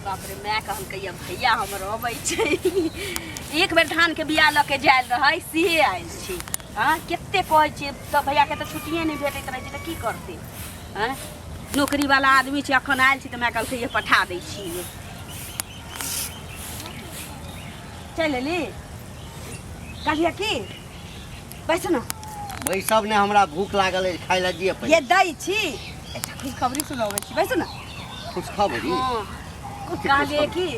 बाप रे, माय कहलकै ये भैया हमर अबै छै। एक बेर धानके बिया लऽ के जायल रहै से आयल छी। हँ, कते कहै छियै तऽ भैयाके तऽ छुट्टिए नहि भेटैत रहै छै, तऽ की करतै? हँ, नौकरीवाला आदमी छै। एखन आयल छी तऽ माय कहलकै ये पठा दै छियै। चलि एली? कहलियै की, बैसू ने। बैसब ने, हमरा भूख लागल अछि, खाय लए दिअ ये पहिले। दै छी, एकटा खुशखबरी सुनाबै छी, बैसू ने। खुशखबरी? हँ। कथी कहलियै खुशखबरी? की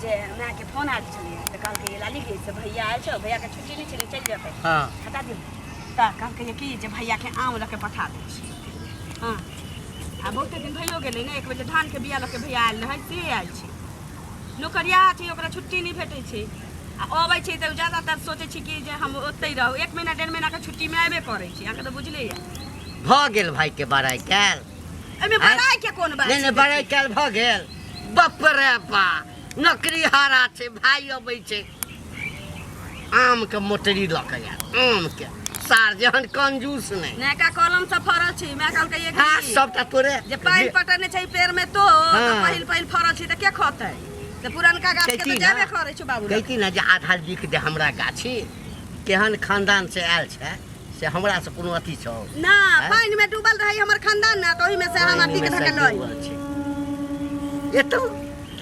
जे मायके फोन आयल छलैए तऽ कहलकै ये लाली गे, से भैया आयल छौ, भैयाके छुट्टी नहि छलै, चलि जेतै। हटा दियौ। तऽ कहलकै कि जे भैयाके आम लऽ के पठा दै छी। हँ, आ बहुते दिन भइयो गेलै ने। एक बेर जे धानके बिया लऽ के भैया आयल रहै से आयल छै। नौकरिया छै, ओकरा छुट्टी नहि भेटै छै आ अबै छै तऽ ज्यादातर सोचै छी कि जे हम ओतहि रहू। एक महीना 1.5 महीनाके छुट्टीमे अयबे करै छी, अहाँके तऽ बुझले यऽ। भऽ गेल भाइके बड़ाइ कयल? एहिमे आँय? बड़ाइ के कोन बात नहि नहि छै? बड़ाइ कयल भऽ गेल? बाप रे बा, नौकरी हारा छै, भाइ अबै छै, आमके मोटरी लऽ के आयल आमके। सार जेहन कंजूस नहि। नयका कलम सब फड़ल छै। माय कहलकै एक सबटा तोरे जे पानि पटने छै पेड़ में तो तऽ पहिल पहिल फड़ल छै तऽ के खतै? तऽ पुरनका गाछ के कहती तऽ ना। जाबे करै छौ बाबू लग। कहती ने जे आधा लिख दे हमरा गाछी। केहन खानदान से आयल छै से हमरा से कोनो अथी छौ? ना। आँय? पानि में डूबल रहै हमर खानदान ना, तऽ ओहि में से हम पानिमे अथी के से धके लई डूबल छै। एतौ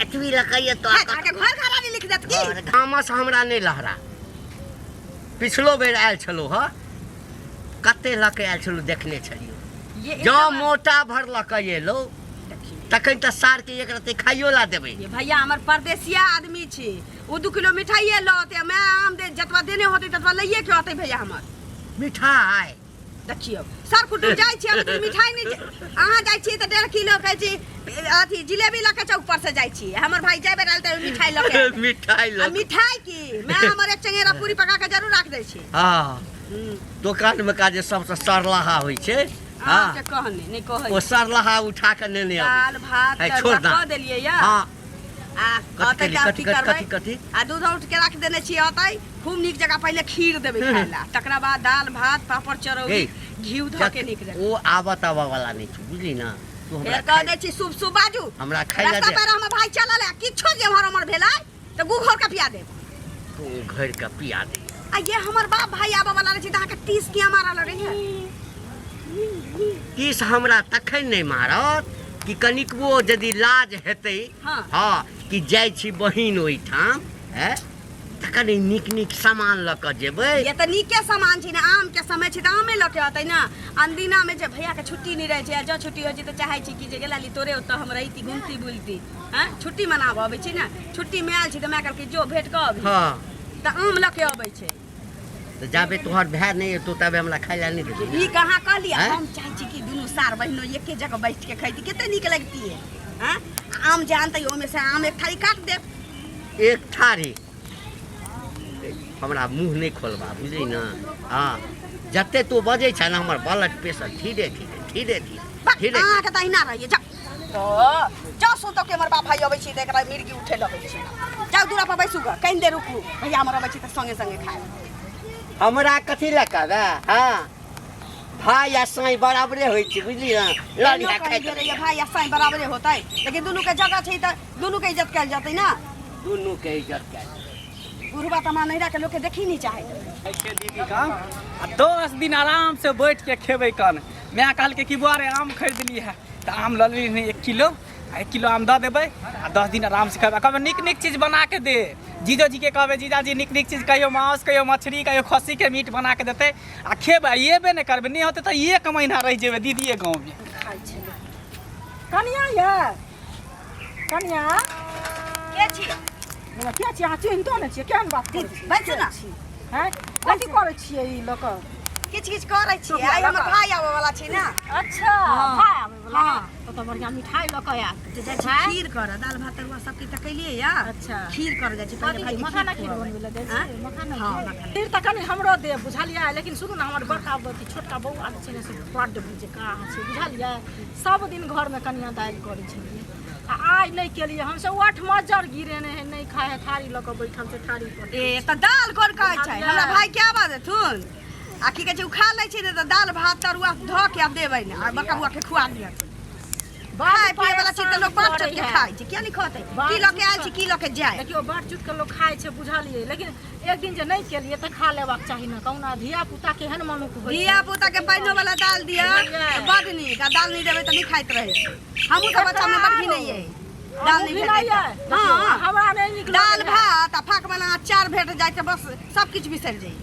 एतबी लऽ एतौ। अहाँके घर घरारी लिख देत की? घर घामस हमरा नहि लहरा। पिछलो बेर आयल छलहुँ हँ, कते लऽ के आयल छलहुँ देखने छलियौ। ये जँ एकटा बात मोटा भर लऽ के एलहुँ देखियौ। तखन तऽ सारके एक रत्ती खाइयो ला देबै। ये भैया हमर परदेसिया आदमी छी, ओ 2 किलो मिठाइए लऽते, मैं आम दे जतबा देने होतै ततबा लइए के अतै भैया हमर। मिठाइ? देखियौ, सर कुटुम जाइ छियै, लेकिन मिठाइ नहि अहाँ जाइ छियै तऽ 1.5 किलो कहै छी अथी जिलेबी लऽ के चौक पर से जाइ छी। हमर भाई जाय बेर आयल तऽ मिठाइ लऽ के आयल। मिठाइ आ लऽ? मिठाइ की, मैं हमर एक चंगेरा पूरी पका के जरूर राख दै छी। दोकान मे का जे सबसँ सरलाहा होइ छै। अहाँके कहने नहि कहै। ओ सरलाहा उठा के नेने अबै। दाल भात है, तरुआ छोड़ ना। कऽ देलियै या आ कथी अतै केली? तऽ कथी की कथी करबै? कथी कथी? आ दूध उठ के राख देने छियै, अतै खूब नीक जकाँ पहिले खीर देबै खाय ला, तकरा बाद दाल भात पापड़ चरौरी हे, घी धऽ के नीक जकाँ। ओ आबत आबऽ वाला नहि छै, बुझली ना तू? हमरा फेर कह दै छी, शुभ शुभ बाजू। हमरा खाय ला रास्ता दे। पर हमर भाई चलल है, किछो जे एम्हर ओम्हर भेलै तऽ गु घोर के पिया देब। तू घर के पिया दे। आ ये हमर बाप भाई आबऽ वाला रहै छै तऽ अहाँके टीस किया मारऽ लगै है? टीस हमरा तखन नहि मारत कि कनिकबो यदि लाज हेतै। हँ, कि जाइ छी बहिन ओहिठाम हैं तऽ कनि नीक नीक सामान लऽ कऽ जेबै। ये तऽ नीके सामान छै ने। आम के समय छै तऽ आमे लऽ के अतै ने। अनदिना में जे भैया के छुट्टी नहि रहै छै, आ जँ छुट्टी होइ छै तऽ चाहै छी कि जे गेला ली तोरे ओतऽ हम रहिती, घुमती बुलती। हँ, छुट्टी मनाबऽ अबै छी ने। छुट्टी में आयल छी तऽ माय कहलकै जो भेंट कऽ अबही। तऽ आम लऽ के अबै छै। तऽ जाबे तोहर भाय नहि एतौ ताबे हमरा खाय लए नहि देबही? नीक अहाँ कहलियै। आँय? हम चाहै छी कि दुनू सार बहिनो एके जगह बैठ के खैती, कते नीक लगतियै। हँ, आम जे आनतै ओहिमे से आम एक थारी काट देब। एक थारी? हमरा मुँह नहि खोलबा, बुझली ने? हँ, जते तू बजै छ ने, हमर ब्लड प्रेशर धीरे धीरे धीरे धीरे बस, धीरे अहाँके तऽ अहिना रहैए। जाउ तऽ जाउ, सुनतौ कि हमर बाप भाई अबै छै तऽ एकरा मिर्गी उठे लगै छै। जाउ, दूरा पर बैसू गऽ, कनि देर रुकू, भैया हमर अबै छै तऽ संगे संगे खायब। हमरा कथी लए कहबै? हँ, भाय आ साँइ बराबरे होइ छै, बुझली ने? एहनो लड़िया कहीं खाइत गेलैए, भाय आ साँइ बराबरे होतै, लेकिन दुनूके जगह छै तऽ दुनूके इज्जत कयल जेतै ने। दुनूके इज्जत कयल। बुढ़बा तऽ हमरा नैहराके लोकके देखी नहि चाहैत रहै। छै दीदी कन आ 10 दिन आराम से बैठ के खेबै कन। माय कहलकै कि बौआ रे, आम खरीदली है, तऽ आम लऽ लेली 1 किलो आ 1 किलो आम दऽ देबै आ 10 दिन आराम से खेबै। आ कहबै नीक नीक चीज बना के दे। जीजो जी के कहबै, जीजाजी नीक नीक चीज, कहियो मांस, कहियो मछली, कहियो खस्सीके मीट बना के देतै आ खेबै। एबे नहि करबै, नहि होतै तऽ एक महीना रहि जेबै दीदीए गाँवमे। खाइ छलै। कनिया ये, कनिया। के छी? के छी? अहाँ चिन्हतो नहि छियै? केहन बात करै छियै? बैसू ने। हैं, कथी करै छियै ई लऽ कऽ? किछु किछु करै छियै। आइ हमर भाय आबै वाला छै ने। अच्छा। हँ। भाय आबै वला? हँ। तऽ तऽ बढ़िआँ मिठाइ लऽ कऽ आयत। तऽ जाइ छी खीर करऽ। दालि भात तरुआ सब किछु तऽ कैलियै या। खीर करऽ जाइ छी पहिले। कथी भाइके खीर मखाना खीर खुएबै। बनबै लए जाइ आँय? छियै मखाना? हँ, खीर। मखाना। खीर तऽ कनि हमरो देब, बुझलियै? लेकिन सुनू ने, हमर बड़का अथी छोटका बौआ जे छै ने से बड्ड बुझका छै, बुझलियै? सब दिन घरमे कनिया दालि करै छलियै आ आइ नहि केलियै हमसब। ओठ मज्जर गिरेने है, नहि खाइ है, थारी लऽ कऽ बैठल छै थारी पर। ए तऽ दालि कोन कहै छै? बुझलियै? हमरा भाय के आवाज देथुन आ की कहै छै, ओ खा लै छै ने तऽ दालि भात तरुआ धऽ के आ देबै ने आ बड़का बौआ के खुआ दिअ। बड़ खाय पिए वाला चीज तऽ लोक बाँट परेशान चोट के करै है। खाइ छै, किया नहि खतै? बाँट की लऽ के आयल चुट छी, की लऽ के जाय? देखियौ, बाँट चुट के लोक खाइ छै, बुझलियै? लेकिन एक दिन जे नहि केलियै तऽ खा लेबाक चाही ने। कहुना धिया पुता केहन मनुख होइ छै। धिया पुता के पानिओ वाला दाल दिअ बुझलियै? तऽ बड नीक, आ दाल नहि देबै तऽ नहि खाइत रहै छै। हमहूँ सब बच्चा मे बड घिनैयै दाल अहूँ नहि भेटै घिनैयै? तऽ। देखियौ, हँ, हमरा नहि नीक दाल लगैए। भात आ फाक बना अचार भेट जाय तऽ बस सब किछु बिसरि जाइ।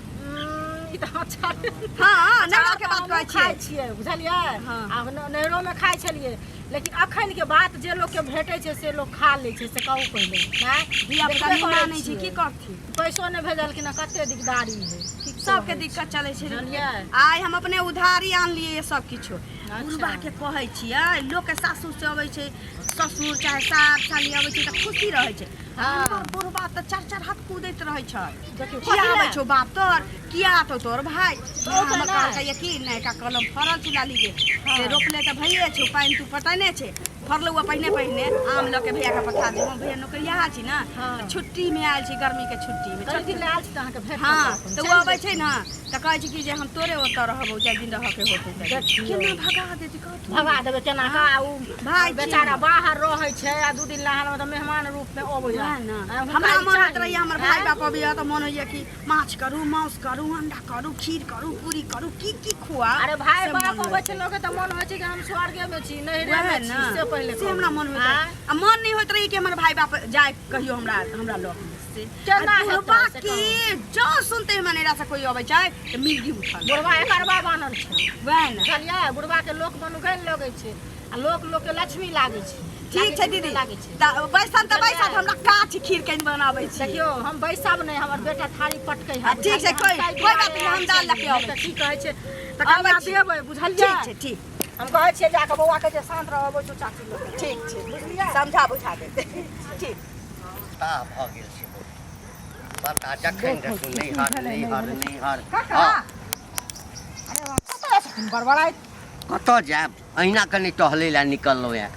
ई तऽ अचार। हँ, नैहरा के बात हमहूँ कहै खाइ छियै। छियै, बुझलियै? हँ। आब नैहरोमे खाइ छलियै, लेकिन अखन के बात जे लोकके भेटै छै से लोक खा लै छै, से कहू पहिले। आँय? धिया पुता देखबे नहि करै मानै छै, छियै। की करथिन? पैसो नहि भेजलखिन हँ, कते दिकदारी है की सबके कहै। दिक्कत चलै छै। बुझलियै? आइ हम अपने उधारी आनलियै सब किछु। अच्छा। बुढ़बा के कहै छियै, लोकके सासुर से अबै छै, ससुर चाहे सार साली अबै छै तऽ खुशी रहै छै। हँ। हमर बुढ़बा तऽ चारि चारि हाथ कूदैत रहै छै। देखियौ, किया कथी आबै लए? छौ बाप तोर, किया आतौ तोर भाय? तो तऽ हमर नहि। कहलकै कि नयका कलम फड़ल छै लाली के, से हँ। रोपले तऽ भइए छौ, पानि तू पटेने छै, फड़लौ आ पहिने पहिने आम लऽ के भैया के पठा दे। हम भैया नौकरियाहा छी ने। हँ। तऽ छुट्टीमे आयल छी, गर्मीके छुट्टीमे। कनि दिन लए आयल छी तऽ अहाँके भेट हँ। करब अपन। तऽ ओ चलि अबै छै ने तऽ कहै छै कि जे हम तोरे ओतऽ रहबौ जाहि दिन रहऽके होतै ताहि दिन। देखियौ। केना भगा देतै कहथुन? भगा देबै केना का? ओ भाय छी बेचारा हमर। बाहर रहै छै आ 2 दिन लए तऽ मेहमान रूप मे अबै वएह ने। हमरा मन होइत रहैया, हमर भाय बाप अबैया तऽ मन होइया कि माछ करू, मांस करू, अंडा करू, खीर करू, पूरी करू, की की खुआ। अरे भाय से बाप मन अबै होइत। छै लोक तऽ मन होइ छै कि हम स्वर्गे मे छी, नैहरे वएह मे छी। ने, से पहिले से हमरा मन होइत आँय? रहै। आ मन नहि होइत रहै कि हमर भाय बाप जाय कहियो हमरा हमरा लग से। केना आ हेतै बुढ़बा से की जँ सुनते हमरा नैहरा से कोई अबै छै तऽ मिर्गी उठल। बुढ़वा एकरबा बानर छै। वएह ने। बुझलियै? बुढ़वा के लोक मनुखै ने लगै छै आ लोक लोक के लक्ष्मी लागै छै। ठीक छै दीदी, लागै छै। तऽ बैसन तऽ बैसत, हमरा काच खीर कनि बनाबै छी। देखियौ, हम बैसब नहि, हमर बेटा थारी पटकै है। आ, ठीक छै, कोइ बात नहि, हम दाल लऽ के अबै तऽ छी। की कहै छै तऽ अबै कनिया छी। देबै, बुझलियै? ठीक छै, ठीक। हम कहै छियै जाकऽ बौआ के जे शान्त रहबै छौ चाची लोग। ठीक छै। बुझलियै? समझा बुझा देतै, ठीक। ताह भऽ गेल छै बहुत। बता, जखन देखू नैहर नैहर नैहर। काका। हँ। अरे बाप, कतऽ छथिन बड़बड़ाइत? कतऽ जायब, अहिना कनि टहलै लए निकललहुँ ये।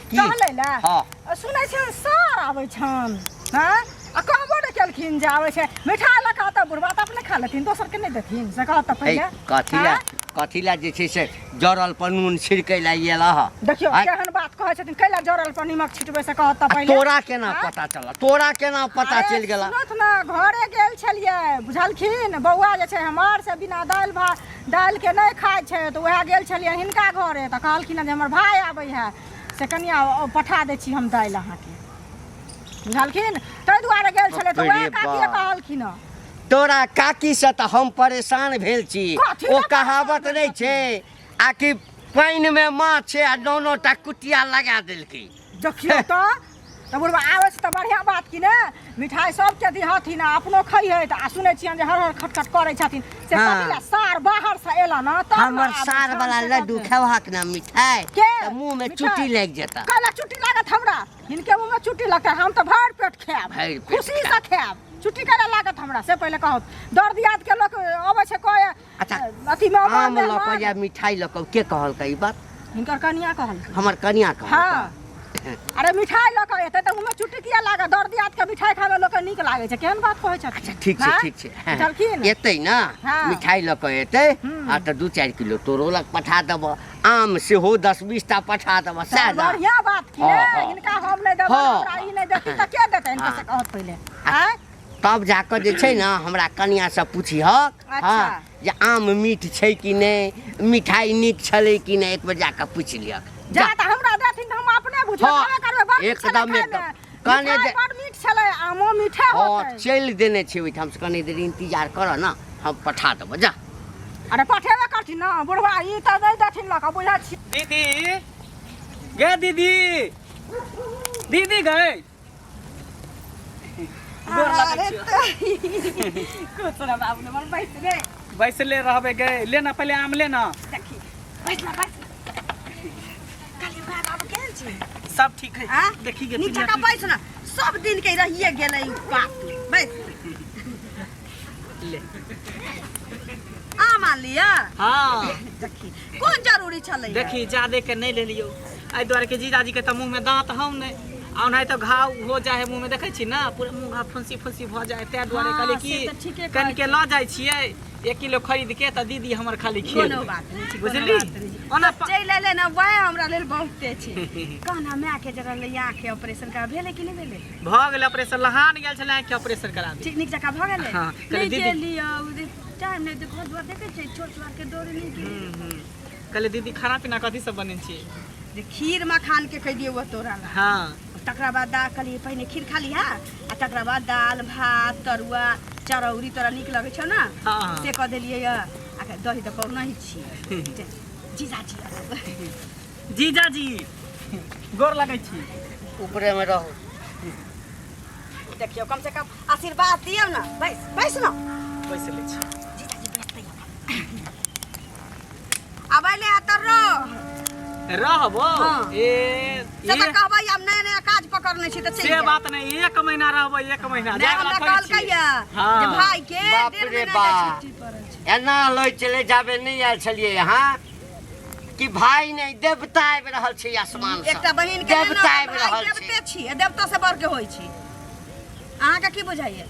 की? टहलै लए? हँ। सुनै छियनि सार आबै छनि। हँ, आ कहबो नहि केलखिन जे आबै छै मिठाइ लऽ कऽ, तऽ बुढ़बा तऽ अपने खा लेथिन, दोसरके नहि देथिन, से कहत तऽ हे पहिले। कथी लए? आँय? कथी लए जे छै से जरल पर नून छिड़कै लए आयल हँ? देखियौ, आँय? केहन बात कहै छथिन। कैला जरल पर निमक छिटबै, से कहत तऽ आ पहिले। तोरा केना आँय? पता चलल? तोरा केना पता अरे, चलि गेला? सुनत ने, घरे गेल छलियै, बुझलखिन? बौआ जे छै हमर से बिना दालि भात दालिके नहि खाइ छै, तऽ उएह गेल छलियै हिनका घरे तऽ कहलखिन जे हमर भाय आबै है, से कनिया पठा दै छी हम दालि अहाँके, बुझलखिन? ताहि दुआरे गेल छलै तऽ उएह बाप रे काकिए बाप। कहलखिन हँ। तोरा काकी से तऽ हम परेशान भेल छी। कथी ओ लए परेशान कहावत भेल नहि छै आ कि पानिमे माछ छै आ नौ नौ टा कुटिया लगा देलकै। देखियौ तऽ बुढ़बा आबै छै तऽ बढ़िआँ बात कि ने? मिठाइ सबके दिहथिन आ अपनो खइहै। तऽ आ सुनै छियनि जे हर हर खटखट करै छथिन से। हँ। कथी लए? सार बाहरसँ एला ने तब ने हमर आबै सार छनि, वाला से लड्डू गप। खेबहक ने मिठाइ के? तऽ मुँह मे मिठाइ? चुट्टी लागि जेतऽ। कैला चुट्टी लागत हमरा? हिनके मुँहमे चुट्टी लगतै? हम तऽ भरि पेट खायब। भरि पेट खुशीसँ खायब। चुट्टी कैला लागत हमरा, से पहिले कहू। दर दियाद के लोक अबै छै कहे अच्छा, अथी मे अबै आम लऽ कऽ मेहमान। या मिठाइ लऽ कऽ के कहलकै ई बात? हिनकर कनिया कहलकै। हमर कनिया कहलकै? हँ। अरे, मिठाइ लऽ कऽ एतै तऽ ओहिमे चुट्टी किया लागत? दर दियाद के मिठाइ खायमे लोकके नीक लागै छै। केहन बात कहै छथिन? अच्छा, ठीक छै। हँ? ठीक छै, हँ। बुझलखिन? एतै ने। हँ। मिठाइ लऽ कऽ एतै। आ तऽ 2-4 किलो तोरो लग पठा देबऽ, आम सेहो 10-20 टा पठा देबऽ, सएह तऽ ने? बढ़िआँ बात की हँ, ने? हँ। हिनका हम नहि देबै, हँ। हमरा ई नहि देती तऽ के देतै हिनका, हँ। से कहत पहिले। आँय? तब जाकऽ जे छै ने हमरा कनियाँसँ पुछिहक। अच्छा। हँ, जे आम मीठ छै कि नहि, मिठाइ नीक छलै कि नहि, एक बेर जाकऽ पूछि लिहक। जा तऽ हमरा देथिन तऽ हम अपने बुझबै। हँ, कहबे करबै, बड़ नीक छलै एकदम, खायमे। एकदम। कहने मिठाइ बड़ मीठ छलै, आमो मीठे हँ। होतै। चलि देने छै ओहिठामसँ, कनि देर इंतजार करऽ ने, हम पठा देबऽ, जा। अरे, पठेबे करथिन ने बुढ़वा, ई तऽ नहि देथिन लऽ कऽ, बुझै छी। दीदी गे, दीदी, दीदी गए, गोर लगै अरे छियौ। खुश रह बाबू, नमर बैस रे। बैसले रहबै गे, ले ना पहिले आम ले ना। देखी, बैस ना, बैस ना। कहलियै माय बाबू केहन छी? सब ठीक है। आ? देखी गे। नीचा पिलिया। का बैस ना, सब दिन के रहिए गेलै ई बात, बैस। ले। आम आन लिअ? हाँ। देखी, कोन जरूरी छलै? देखी, जादे के नहीं ले लियो, एहि दुआरे के जीजाजी के तऽ मुँह में दांत हौ नहीं। आ ओनाहि तऽ घाव हो जाइ है मुँहमे देखै छी ने पूरा मुँह घाव फुंसी फुंसी भऽ जाइ है ताहि दुआरे हँ, कहलियै से कि तऽ ठीके कहै कनिके लऽ जाइ छियै 1 किलो खरीद के तऽ दीदी हमर खाली खेल कोनो बात नहि छै, कोनो बुझली बात नहि छै। ओना चलि एलै ने वएह हमरा लेल बहुते छै। कहना मायके जरा लैया आँखिके ऑपरेशन करा भेलै कि नहि भेलै? भऽ गेलै ऑपरेशन, लहान गेल छलै आँखिके ऑपरेशन करा दे। ठीक नीक जकाँ भऽ गेलै? हँ, कहलियै नहि दीदी- गेलियै टाइम नहि तऽ घर दुआर देखै छियै छोट छुआरके डोरी नहि गेलियै। कहलियै दीदी खाना पीना कथी सब बनेने छियै? जे खीर मखान के कहि दियौ तोरा ला। हाँ। तकरा बाद दाल कहलियै पहिने खीर खा लिहा आ तकरा बाद दाल भात तरुआ चरौरी तोरा नीक लगै छौ ने। हाँ। से कऽ देलियै यऽ आ दही तऽ पौना ही छियै। जीजाजी जीजाजी गोर लगै छी। ऊपरे में रहू। देखियौ कम से कम आशीर्वाद दियौ ने। बैस बैस ने। बैस लै छी। जीजाजी बैसतै अब अइले आ तऽ रह। रहबो? हाँ। ए से तऽ कहबै आब नया नया काज पकड़ने छी तऽ चलि से जायब। बात नहीं, 1 महीना रहबै, 1 महीना। नहि, जाय वाला हमरा थोड़ी कहलकै छियै। यऽ हाँ। जे भाई के बाप 1.5 रे महीना के बाप। छुट्टी पड़ल छै। एना लय चले जाबे नहीं आयल छलियै यहाँ कि भाई नहीं देवता आबि रहल छै आसमान से। एकटा बहिन के देवता आबि रहल छै। देवते छी, देवता से बढ़ के होइ छै। अहाँके की बुझाइए?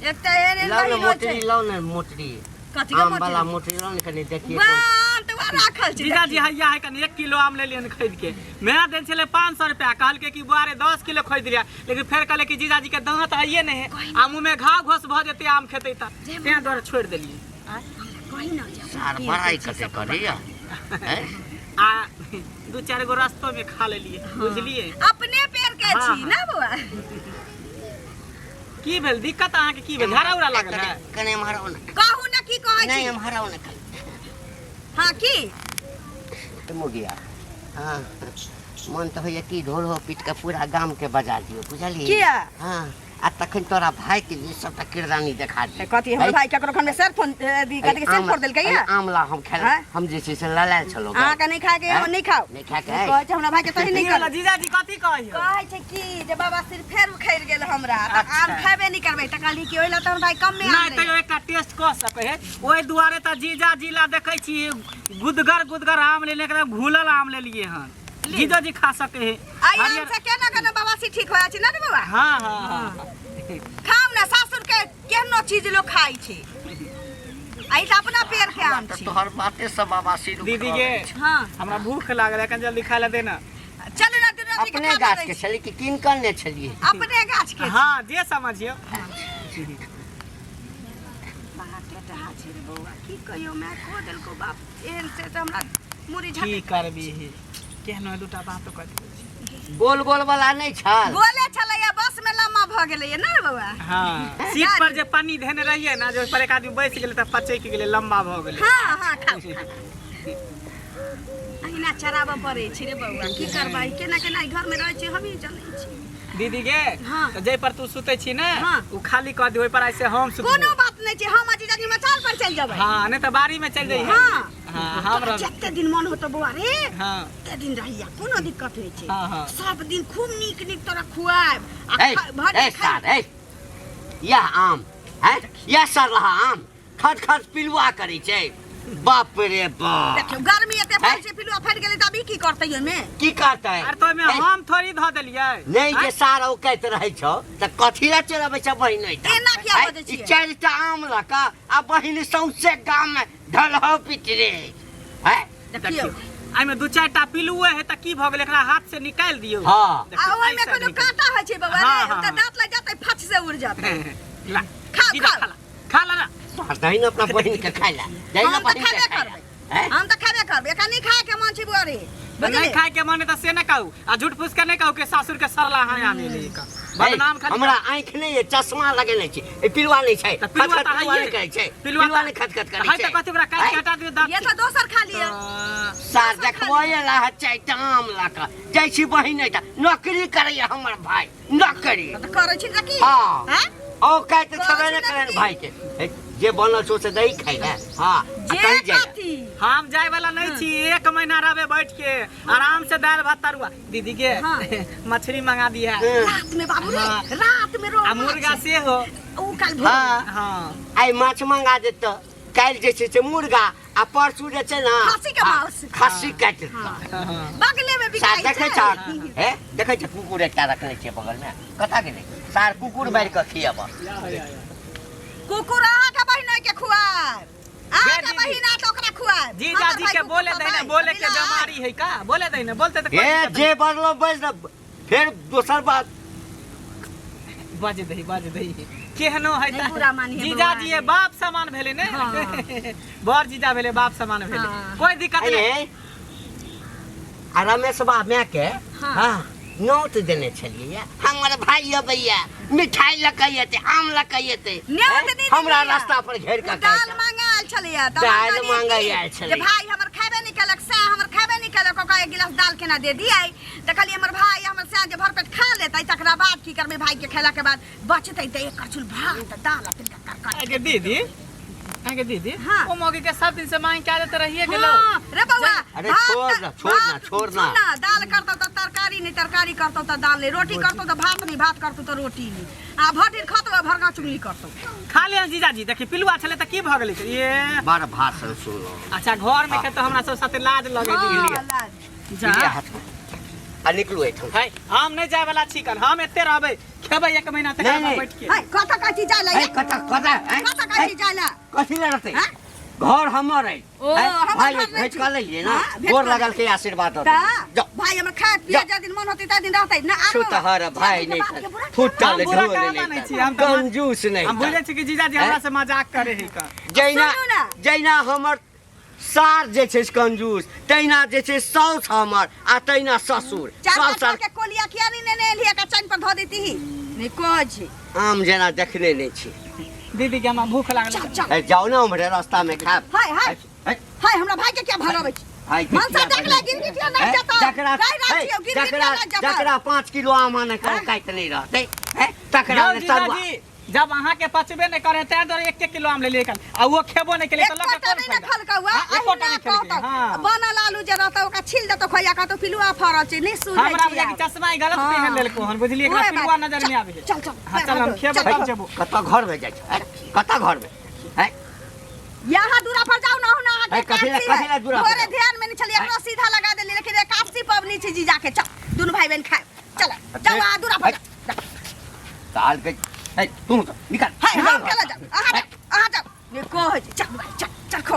एकटा एहन एहन लाउ ने बहिन होइ छै। मोटरी, लाउ ने मोटरी। कथी के आम वाला मोटरी? मोटरी लाउ ने कनि देखिए। वाह, आम तऽ वएह राखल छै। जीजाजी हैया है कनि 1 किलो आम लेलियन खरीद के। मैं देन छलै 500 रुपया, कहलकै कि बुआ रे 10 किलो खरीद लिया, लेकिन फेर कहलै कि जीजाजी के दाँत हइए नहीं है आ मुँह में घाव घोस भऽ जेतै आम खेतै तऽ, तें दुआरे छोड़ि देलियै। कही ना जे सार बड़ाई कते करैया हैं? आ 2-4 गो रस्तो में खा लेलियै, बुझलियै? अपने पेड़ के हाँ, छी हाँ। ना बौआ? की भेल दिक्कत अहाँके? की भेल? झाड़ा उड़ा लागल है? कने एम्हर आउ ने। कहू ना की कहै नहीं छी? एम्हर आउ ने कने। हाँ की? मुगिया हाँ मन तऽ होइए कि ढोल हो पीट के पूरा गाम के बजा दियौ, बुझलियै? किया? हाँ आ तखन तोरा भाई के जे सबटा किरदानी देखा दियौ। कथी हमर भाई केकरो घर में सर फोन दी कथी के सर फोड़ देलकै या? आमला हम खेल हाँ? हम जे छै से ललायल छलहुँ। अहाँ के नहीं खाए के हाँ? नहीं खाओ। नहीं खाए के है? कहै छै हमरा भाई के तही नहीं ई वाला कर। जीजाजी कथी कहै? कहै छै कि जे बाबा सिर फेर उखड़ि गेल हमरा तऽ अच्छा। आम खेबे नहीं करबै तऽ कहली कि ओहि ला तऽ हमर भाई कम में नहीं आम तैयो एकटा टेस्ट कऽ सकै है। ओहि दुआरे तऽ जीजाजी ला देखै छी गुदगर गुदगर आम लेने के घुलल आम लेलिए हन। जीजाजी खा सके है। आई आम हरियर- से केना केना बाबा से ठीक हो जाइ छै ना रे बौआ? हाँ, हाँ, हाँ। खाउ ना, सासुर के केहनो चीज लोग खाइ छै। आई तऽ अपना पेड़ के आम तऽ छै। तोहर बाते सब बाबा सिर दीदी के हाँ। हमरा भूख लागल है, कनि जल्दी खाय ला देना। चलू ना दुनू आदमी के अपने खाना गाछ दै के छी। छलियै कि कीन कऽ ने छलियै? अपने गाछ के। हाँ जे समझियौ। बड़ा टेटहा छै रे बौआ, की कहियौ माय खो देलकौ बाप एहन से तऽ हमरा मुड़ी की झटक करबी केहनो दूटा बात कऽ देबै छी। गोल गोल वाला नहीं छल? गोले छलैया बस में लम्बा भऽ गेलैया ना रे बौआ? हाँ सीट पर जे पानी धेने रहियै ना, जे ओहि पर एक आदमी बैस गेलै तऽ पचैक गेलै, लम्बा भऽ गेलै। हाँ हाँ खाउ। अहिना चराबऽ पड़ै छै रे बौआ, की करबै केना केना घर में रहै छी हमही जनै छी। दीदी गे हाँ। तऽ जाहि पर तू सुतै छी ने हाँ। उ खाली कऽ दे, ओहि पर ऐसे हम सुतबो। कोनो बात नहीं छै, हम आ जीजाजी मचान पर चलि जेबै। हाँ नहीं तऽ बाड़ी में चलि जइहे। हाँ। हाँ, हम तोरा रहबै। जते दिन मन होतौ बौआ रे हाँ। तते दिन रहिया, कोनो दिक्कत नहीं छै। हाँ, हाँ। सब दिन खूब नीक नीक तोरा खुआएब आ ए, भरि ए दिन खाइ- सार, ए, यह आम है, यह सरलहा आम खट खट पिलुआ करै छै। बाप रे बाप। देखियौ गर्मी एते हैं? पड़ै छै, पिलुआ फाटि गेलै तऽ अभी की करतै ओहिमे? की करतै? अरे तो ओहिमे ए, हम थोड़ी धऽ देलियै। नहीं जे सार औकैत रहै छौ तऽ कथी लए चढ़बै छै बहिन एहिठाम? एना किया आँय, बजै ई छियै? 4टा आम लऽ कऽ आ बहिन सौंसे गाम में ढलहौ पिटरे हैं? देखियौ एहिमे 2-4टा पिलुए है तऽ की भऽ गेलै, एकरा हाथ से निकालि दियौ। हाँ। आ ओहिमे ऐसा कोनो निकालि। कांटा होइ छै बौआ रे, हाँ, हाँ, तऽ हाँ। दाँत लागि जेतै फच से उड़ि जेतै। ला, खाउ, जीजा, खाउ। खा ला, खा ला ना। सार दही ने अपना बहिन के खाय ला, दही ने हम तऽ बहिन के खेबे खाय ला। करबै। हैं? हम तऽ खेबे करबै, एकरा नहि खाय के मन छै बौआ रे, नहीं बुझलियै? खाय के मन है तऽ से नहि कहू आ झूठ फूस के नहि कहू कि सासुर के सरला हाँ आने ले का बदनाम खाली हमरा आँखि नहि है, चश्मा लगेने छी, ई पिलुआ नहि छै, तऽ पिलुआ खट-खट तऽ पिलुआ हइये। नहि करै छै, पिलुआ पिलुआ नहि खट-खट करै है छै। तऽ कथी ओकरा काटि के हटा दियौ दाँत ये तऽ दोसर खा लिअ। सार देखबो ला चारिटा आम लऽ कऽ जाइ छी बहिन एहिठाम, नौकरी करैया हमर भाई, नौकरी तऽ करै छी तऽ की? हाँ। हैं? ओ काटि करै छबे छी नहि तऽ करैन की? भाई के, हे, जे बनल छौ से दही खाइ ले। हाँ, आ जे कहीं जाय ले। कथी? हम जाय वाला नहीं छी, 1 महीना रहबे बैठ के आराम से दालि भात तरुआ। दीदी के हाँ। मछली मंगा दिया। रात में बाबू रे, हाँ। रात में रोहु आ मुर्गा माछ। से हो। उ काल भोर। हाँ। हाँ। आइ माछ मंगा देत, काल्हि जे छै से मुर्गा आ परसू जे छै ने खस्सी के हाँ, मांस। खस्सी काटि देतौ। हाँ। बगले में बिकाइ देखै छै। छ हे देखै छ कुकुर एकटा रखने छियै बगलमे कथा गेलै सार कुकुर मारि कऽ खियब कुकुर अहाँके बहिन के खुआएब अहाँके दीदी। बहिन आत ओकरा खुआएब जीजा हमर जी भाई के कुकुर बोले दे ना खतै, बोले के बिलाइ। बीमारी है का बोले दे ना बोलते तो कोई ए दिक्कत जे बदलो बज न फेर दोसर बात नहीं। बाज दही बाज दही केहनो है नहीं त बुरा मानिहे जीजा बौआ। जी ये बाप समान भेले ने हाँ। बर जीजा भेले बाप समान भेले हाँ। कोई दिक्कत नहीं अरे आ रमेश बा माय के हाँ। हाँ नोट देने छलियै हमर भाई अबैया मिठाई लऽ के एतै आम लऽ के एतै न्योत नहि हमरा देलियै। रास्ता पर घेर ओ के दाल मांगे आयल छलैया तऽ हम दालि कहलियै मांगे की आयल छलैया। जे भाई हमर खेबे नहि केलक सएह हमर खेबे नहि केलक ओकरा एक गिलास दाल केना दे दियै तऽ कहलियै हमर भाई हमर सएह जे भरपेट खा लेतै तकरा बाद की करबै भाई के खेला के बाद बचतै तऽ एक करछुल भात दाल आ तनिका तरकारी आगे दीदी आगे दीदी हाँ। ओ मौगी के सब दिन से मांग के आदत रहिए गेलो हाँ, रे बौआ अरे भात छोड़ ना, छोड़ ना, भात- छोड़ ना। सुन ना दाल करतौ तऽ तरकारी नहि तरकारी करतौ तऽ दाल नहि रोटी करतौ तऽ भात नहि भात करतौ तऽ रोटी नहि आ भरि दिन खतौ आ भरगा चुगली करतौ खा लिअ जीजाजी देखी पिलुआ छलै तऽ की भऽ गेलै ये बड़ भाषण सुनलहुँ अच्छा घर में के तऽ हमरा सब साथे लाज लगे हाँ, दीदी लाज। जा लिअ हाथमे आ निकलू एहिठाम है हम नहि जाय वाला छी कल हम एते रहबै खेबै एक महीना तक नहीं, नहीं। बैठ के है कतऽ कहै छी जाय लए है कतऽ कतऽ है कतऽ कहै छी जाय लए कथी लए रहतै हाँ? घर हमर है ओ, हैं? हमर भाई घर नहि भेट छी। कऽ लेलियै ना हाँ, भेंट गोर कऽ लगल के आशीर्वाद दऽ तऽ देबै। जाओ भाई हमर खाए पिए जा। जे दिन मन होतै ताहि दिन रहतै ना आरो छुतहर भाई जे नहीं बाप के बुरा फुटल हम बुरा ढोल कहाँ नहीं मानै छी? हम तऽ मान- कंजूस नहीं हम बुझै छी कि जीजाजी हैं? हमरा से मजाक करे है का जहिना सुनू ना। जहिना हमर सार जे छै से कंजूस तहिना जे छै साउस हमर आ तहिना ससुर चार सब पाँच सार के कोलिया किया नहीं नेने एलियै एकरा चानि पर धऽ देती नहीं कहै छी आम जेना देखने नहि छी दीदी के हमरा भूख लागल चल चल ए, जाउ ने उम्हरे रास्ता में खायब हाय हाय है, हाय हमरा भाई के क्या भगाबै छी भाई के मनसा किया देख ले गिरगिटिया नाच हैं? जेतौ जकरा कहि रहल हैं, छियौ गिरगिटिया जकरा नाच जेतौ जकरा 5 किलो आम आने के औकात नहीं रहतै हैं, तकरा यौ ने तरुआ जीजाजी जब अहाँ के पचबे नहीं करे तै दुआरे एक एक किलो आम लेलियै कल आ वो खेबो नहीं केलियै तऽ लऽ एकोटा के नहि ने कोन फायदा खलकौ हाँ, एकोटा अहिना नहि खेलकै, कहतौ हाँ। बनल आलू जे रहतौ ओकरा छील देतौ खोइया कहतौ पिलुआ फड़ल छै नहि सूझै हमरा छै बुझाय कि आब। चश्मा ही गलत हाँ। पहन लेलको हन बुझलियै एकरा उहे पिलुआ बात। नजर नहीं आबै है चल चल हाँ चल हम खेबो है, तब जेबो कतऽ घर में जाइ छै हैं? कतऽ घर में हैं? यहाँ दूरा पर जाओ ना हो ना है, कथी ला- कथी ला दूरा पर तोरे जाओ? ध्यान में नहीं छलिए एकरो सीधा लगा देली लेकिन एकादशी पबनी छै जीजा के चल दुनू भाई बहन खाए चल जाओ आ दूरा पर है, जाओ। साल के है, तू तो निकल हाय निकल हम घर चला से। जाओ अहाँ जाओ अहाँ जाओ ने कहै छै चल भाई चल चल खो